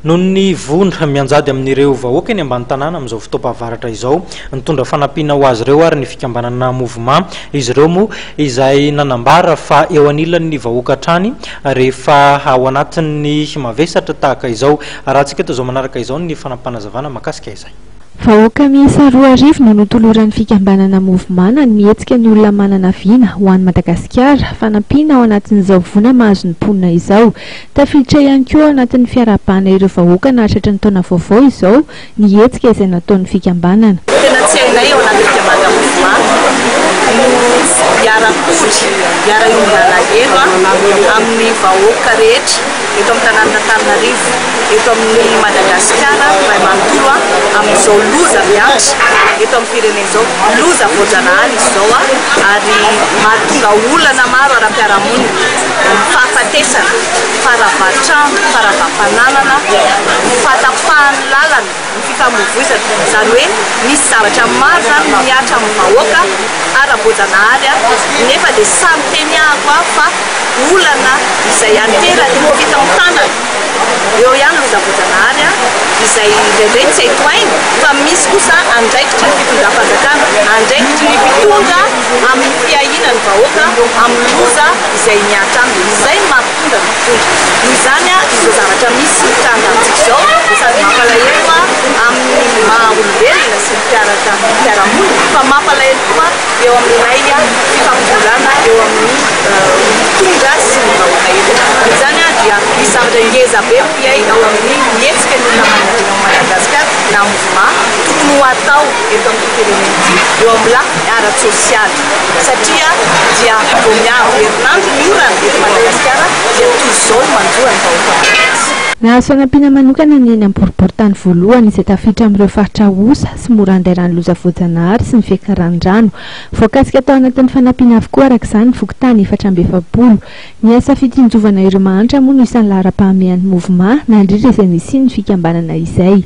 Noho ny voina mianjady amin'ireo vahoaka eny ambany tanàna amin'izao fotoam-pahavaratra izao, nitondra fanampiana ho azy ireo ary ny fikambanana Mouvement. Izy ireo moa izay nanambara fa eo anilan'ny vahoaka hatrany rehefa ao anatin'ny mavesatra tahaka izao. Arahantsika eto izao manaraka izao ny fanampanazavana mahakasika izay. Vahoaka miisa 2000 no notoloran'ny fikambanana Mouvement na ny mihetsika ny olona manana vina ho an'i Madagasikara, fanampiana ao anatin'izao voina mahazo ny mponina izao. Tafiditra ihany koa ao anatin'ny fiarahabana ireo vahoaka nahatratra ny taona vaovao izao ny hetsika izay nataon'ny fikambanana. Tena tsy hainay ao anatin'ny fikambanana Mouvement no hiara-kory, hiara-hiombona alahelo amin'ny vahoaka rehetra eto amin'ny tanànan'Antananarivo, eto amin'i Madagasikara iray manontolo amin'izao loza mihatra eto amin'ny firenena izao. Loza voajanahary izy izao ary mahatonga olana maro ara-piarahamonina, ny fahafatesana, faharavan-trano, faharavam-pananana, ny fahatapahan'ny lalana, ny fifamoivoizana. Izany hoe misy zavatra maro izany mihatra amin'ny vahoaka ara-boajanahary nefa dia samy teny ahako aho fa olana izay ateraky ny fitantanana eo ihany loza voajanahary izay indraindray tsy hay tohaina fa misy kosa andraikitry ny fitondram-panjakana, andraikitry ny mpitondra amin'ny fiahiana ny vahoaka amin'ny loza izay mihatra aminy. Izay no maha mpitondra ny mpitondra. Noho izany izao zavatra misy mitranga amintsika izao dia sady mampalahelo amin'ny maha olombelona sy ny mpiaraka mpiara-monina fa mampalahelo koa eo amin'ilay fifampitondrana eo amin'ny mpitondra sy ny vahoaka eto. Noho izany dia misy zavatra ngeza be hoy ahy ao amin'ny mihetsika ny olona manana vina ao Madagasikara na mouvement tokony ho atao eto amin'ity firenena ity eo amin'ny lafiny ara-tsosialy satria dia vao miavy herinandro ny orana eto Madagasikara dia toy izao no manjo an'ny vahoaka malagasy. Nahazo fanampiana manokana ny eny amin'ny boriborintany voalohany izay tafiditra amin'ireo faritra osa sy mora andairan'ny loza voajanahary sy ny fiakaran'ny rano. Voakasika tao anatin'ny fanampiana avokoa araka izany ny fokontany 44. Ny asa fitsinjovana ireo mahantra moa no isan'ny laharam-pahamehan'ny Mouvement nandritra izay nisian'ny fikambanana izay.